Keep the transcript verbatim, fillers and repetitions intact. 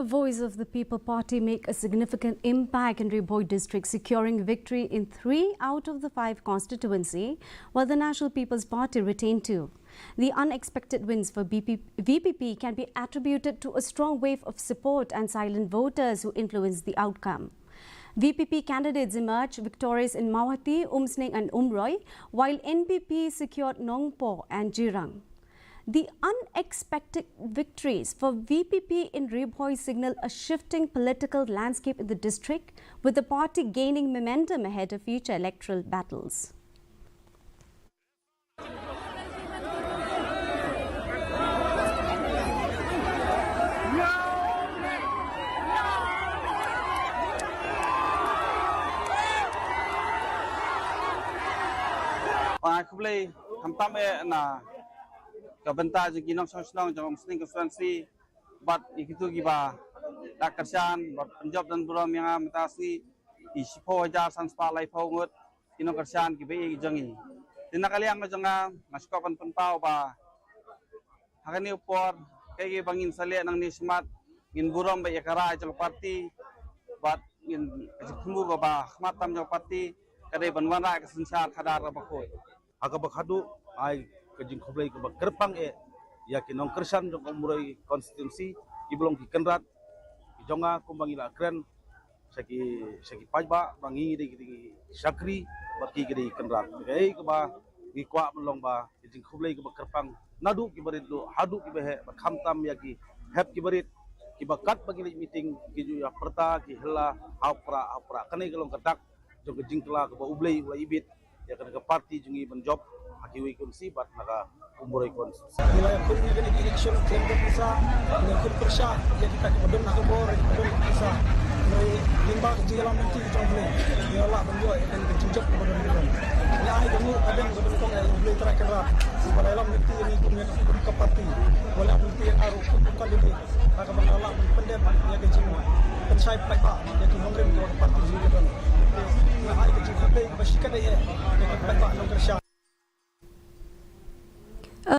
The Voice of the People Party make a significant impact in Ri Bhoi district, securing victory in three out of the five constituency, while the National People's Party retained two. The unexpected wins for B P, V P P can be attributed to a strong wave of support and silent voters who influenced the outcome. V P P candidates emerged victorious in Mawhati, Umsning and Umroi, while N P P secured Nongpoh and Jirang. The unexpected victories for V P P in Ri Bhoi signal a shifting political landscape in the district, with the party gaining momentum ahead of future electoral battles. Ai khublei khamtam eh na ka bynta jong ki nongshong shnong jong Umsning constituency bad ïa kitu kiba da kyrshan bad pynjop don burom ïa nga mynta sngi, ki shiphew hajar san spah laiphew ngut ki nongkyrshan kiba ïeit jong ngi. Te na ka liang jong nga, nga sngewkwah ban pynpaw ba ha kane ka por, kaei kaei ba ngin sa leh nangne shakhmat, ngin burom bad ïa ka rai jong ka party bad ngin, ka jingthmu kaba khmat tam jong ka party ka dei ban wanrah ka synshar khadar kaba khuid. Ha kaba khatduh, ai ka jingkhublei kaba kyrpang eh ïa ki nongkyrshan jong ka Umroi constituency, kiba long ki kynrad ki jong nga, kumba ngi la kren sha ki, sha ki paidbah ba ngi dei ki dei ki shakri bad ki dei ki kynrad. Kaei kaba ngi kwah ban long ba ka jingkhublei kaba kyrpang naduh kiba rit haduh kiba heh, bad khamtam ïa ki hep kiba rit, kiba katba ngi leit meeting ki ju ïa pyrta ki hella ha u prah ha u prah. Kane ka long ka dak jong ka jingkylla kaba U Blei u la ibit ïa kane ka party jong ngi ban jop ha kiwei ki constituency bad na ka Umroi constituency. Ngi la ïakhun ïa kane ka election khlem da pisa, ngi la khun pyrshah ïa kita kiba don ha ka bor, kiba don pisa. Hynrei lyngba ka jingïalam lynti jong U Blei, ngi la lah ban ïoh ïa kane ka jingjop kaba don. Ngi ai ka nguh ka beng ka nyngkong ïa U Blei Trai Kynrad uba la ïalam lynti ïa ngi kum ïa ka, kum ka party, uba la ïalam lynti ïa nga ruh kum ka candidate. Ha kaba nga lah ban pyndep ïa ka jingpynshai paidbah ïa ki nongrim kiba ka party jong ngi ka don. Te nga ai ka jingkhublei kaba shikatdei eh ïa ki paidbah nongkyrshan.